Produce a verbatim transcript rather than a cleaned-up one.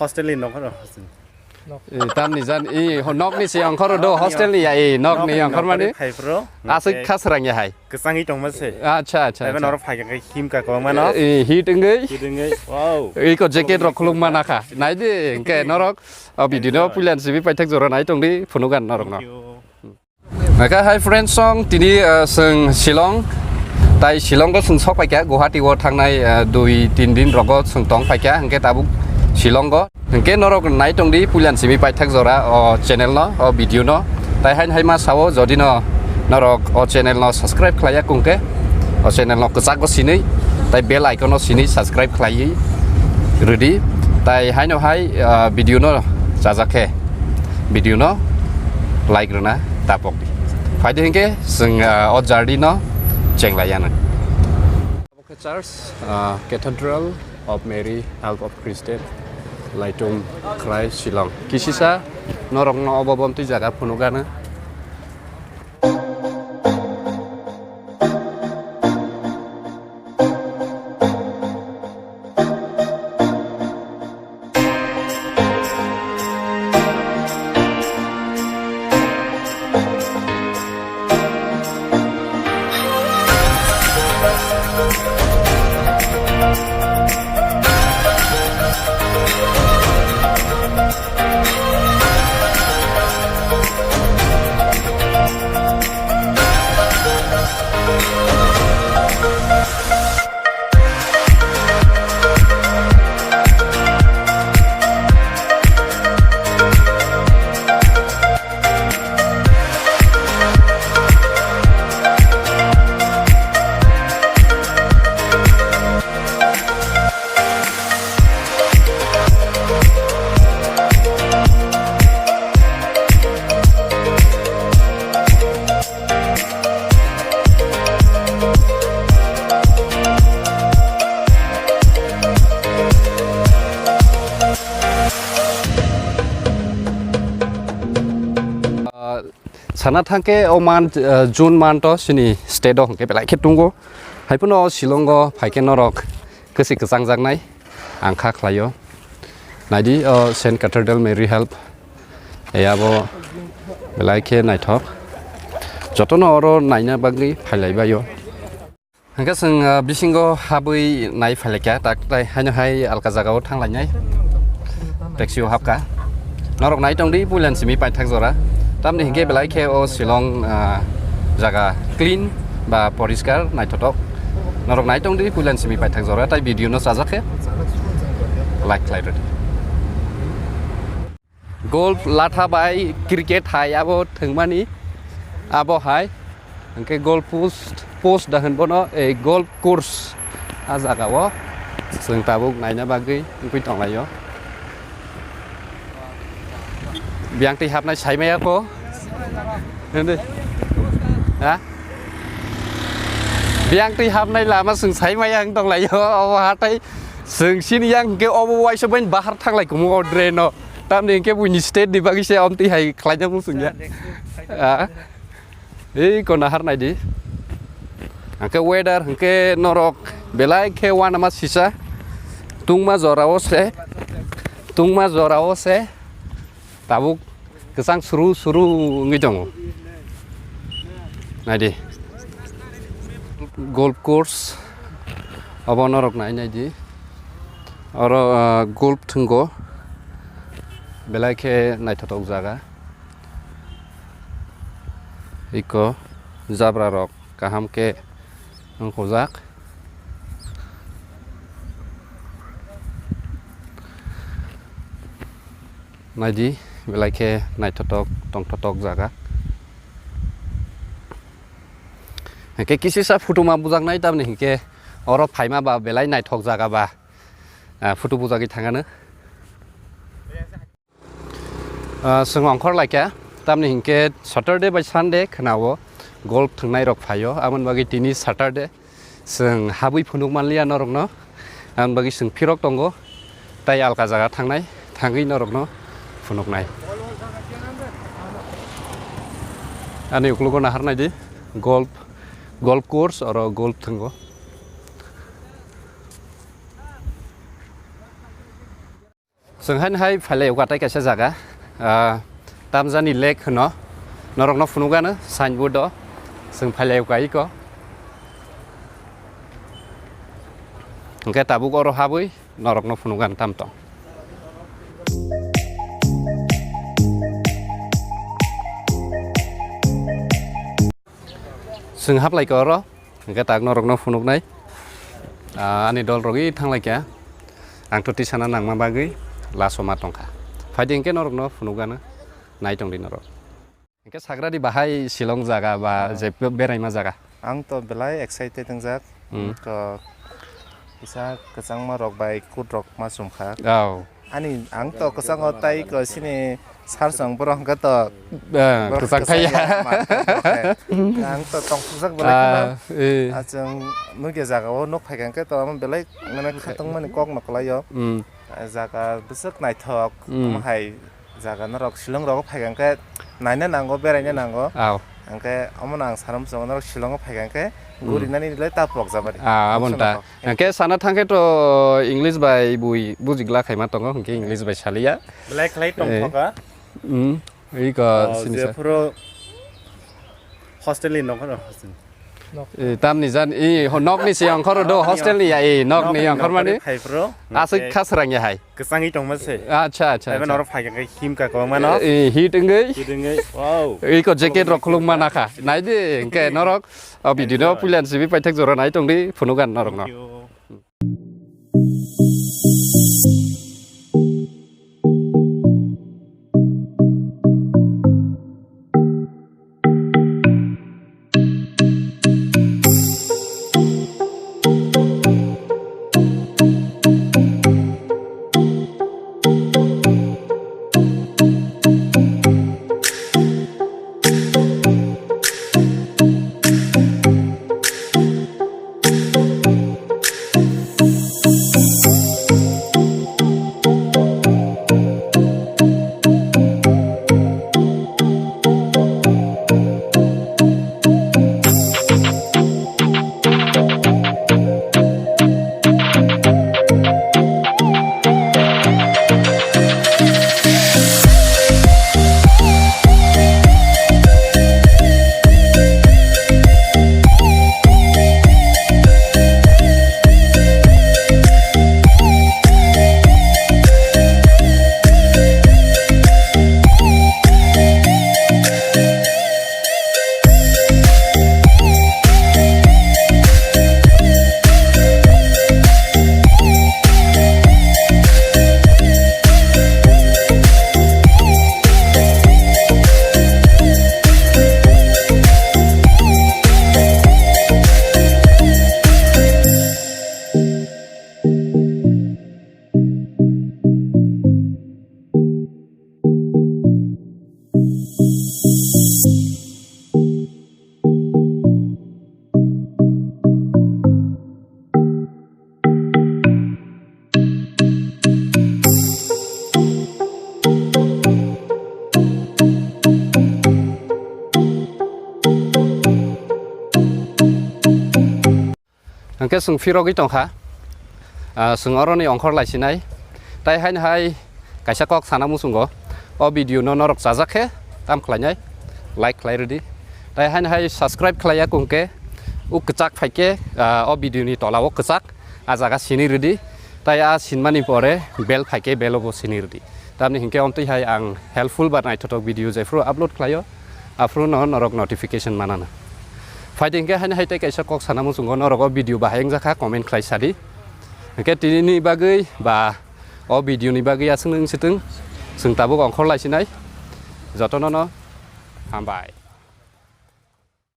Hostel ni nongkhor hostel. Eh, tamni jan, eh, ho-, nokni se ongkhor do, hostel ni ya, eh, nokni ongkhor mani. Phai pro. Aswk khasrang ya hai. Kwchangwi tongma se. Acha, acha, acha. Ebe norok phai khe him ka kwbangma no. Eh, hit wngwi. Hit wngwi. Wow. Iko jacket rok khuluk mana kha. Nai di, hwnkhe norok, o video no puilan simi paithak jora nai tong di, phunugan norok no. Thank you. Naka hai friends song tini, uh, seng Shillong, tai Shillong go seng sok paikha, Guwahati o thangnai, uh, dui tin din rogo seng tong paikha, hwnkhe tabuk Shillong go. Hwnkhe norok nai tong di puilan simi paithak jora o channel no, o video no. Tai hain hai ma sao, jodi no norok o channel no subscribe khlaiya kungkhe, o channel no kwchak go sinwi, tai bell icon no sinwi subscribe khlaiwi rwdi. Tai haino hai, ah, video no chajak khe, video no like rwna tapok di. Phaidi hwnkhe chwng, ah, o journey no chenglaiya nang. Church, ah, Cathedral of Mary, Help of Christian, Laitum Krai, Shillong. Kisisa norokno obo bomtwi jaga phunukgana. Ah, sana thangkhe o month, ah, June month o chini state o hwnkhe belai khe tungo. Haiphano o Shillong o phaikhe norok kwchwi kwchangjaknai ang kha khlaio. Naidi o Saint Cathedral Mary Help. Eyabo belai khe naithok. Jotono oro naina bagwi phailaibaio. Hwnkhe chwng, ah, bisingo habwi nai phailai kha, tak tai haino hai alka jagao thanglainai. Taxi o hapkha. Norok nai tongdi, puilan simi paithak jora. Tamni hwnkhe belai khe o Shillong, ah, jaga clean ba poriskar naithotok. Norok nai tongdi, puilan simi paithak jora, tai video no chajak khe like khlai rwdi. Golf latha bai cricket hai abo thwngmani, abo hai hwnkhe golf post, post da hwn bono, ei golf course. A jaga o chwng tabuk naina bagwi wngwi tonglaio. Biyang twi hapnai saimaya ko. Hindi. Ha? Biyang twi hapnai lama chwng saimaya wng tonglaio. Obo hatai chwng sini yang hwnkhe obo waisa bai bahar thanglai kumo o drain o. Tamni hwnkhe buini state ni bagwi se omtwi hai khlaina muchungya. Ah. Ei kona har naidi. Hwnkhe weather hwnkhe norok belai khe wanama sisa. Tungma jora o se. Tungma jora o se. Tabuk kwchang suru suru wngwi tongo. Naidi. Golf course. Obo norok nai naidi. Oro, ah, golf thwngo. Belai khe naithotok jaga. Iko jabra rok kaham khe wngkhojak. Naidi, belai khe naithotok, tongthotok jaga. Hwnkhe kisisa photo ma bujaknai, tamni hwnkhe oro phaima ba belai naithok jaga ba, ah, photo bujagwi thangano. Ah, chwng ongkhor laikha, tamni hwnkhe Saturday bai Sunday khwnao golf thwngnai rok phaio, aboni bagwi tini Saturday. Chwng habwi phunuk manliya norokno, aboni bagwi chwng phirok tongo, tai alka jaga thangnai, thangwi norokno phunuknai. Ani uklogo nahar naidi, golf, golf course, oro golf thwngo. Chwng haino hai phailai uka tai kaisa jaga, ah, Tamjani Lake hwno, norokno phunukgano signboard o, chwng phailai uka iko. Hwnkhe tabuk oro habwi norokno phunukgano tamtong. Chwng haplaikha oro, hwnkhe tak norokno phunuknai. Ah, ani dol rogwi thanglaikha. Ang to tisana nangma bagwi laso ma tongkha. Phaidi hwnkhe norokno phunukgano, nai tongdi norok. Hwnkhe sagradi bahai Shillong jaga ba je beraima jaga? Ang to belai excited wngjak. Hmm. To kisa kwchangma rok bai kut rok ma chumkha. Oh. Ani ang to kwchango tai ko sini sar song borok hwnkhe to eh, borok kwchang kwchang thaiya. Ya, ma, ma, ma. Ang to tongthokjak belai kheno. Ah, eh. Ah, chwng nugya jaga o nuk phaikha hwnkhe to amo belai mane khatungmani kok no kwlaio. Mm. Ah, jaga bwswk naithok, mm, omo hai jaga norok Shillong rogo phaikha hwnkhe naina nango, beraina nango. Aw. Hwnkhe omono ang sarum chongo norok Shillong o phaikha hwnkhe, mm, gurinani le ta pokjabari. Ah, aboni ta. Hwnkhe sana thangkhe to English bai bui bujigla khaima tongo, hwnkhe English bai saliya. Belai khlai tongthoka. Eh. Mm. Iko sinisa. Jephuru hostel ni nongkhor hostel. Eh, tamni jan, eh, ho-, nokni se ongkhor do, hostel ni ya, eh, nokni ongkhor mani. Aswk khasrang ya hai. Kwchangwi tongma se. Acha, acha, acha. Oro phaikha khe himkha kwbangma no. Eh, hit wngwi. Hit wngwi. Wow. Iko jacket rok khuluk mana kha. Naidi, hwnkhe norok, o video no puilan sibi paithak jora nai tongdi, phunukgano norok no. Thank you. Hwnkhe chwng phirogwi tongkha, ah, chwng oroni ongkhor laisinai. Tai haino hai kaisa kok sana muchungo, o video no norok chajak khe tam khlainai, like khlai rwdi. Tai haino hai subscribe khlaiya kung khe, o kwchak phaikhe, ah, o video ni tola o kwchak, a jaga sini rwdi. Tai a sinmani pore bell phaikhe bell o bo sini rwdi. Tamni hinkhe omtwi hai ang helpful ba naithothok video jephru upload khlaio, aphuru no norok notification manana. Phaidi hinkhe haino hai tei kaisa kok sana muchungo norok o video bahai wngjakha comment khlai sadi. Hinkhe tinini bagwi ba o video ni bagwi aswk wng sitwng, chwng tabuk ongkhor laisinai. Jotono no hambai.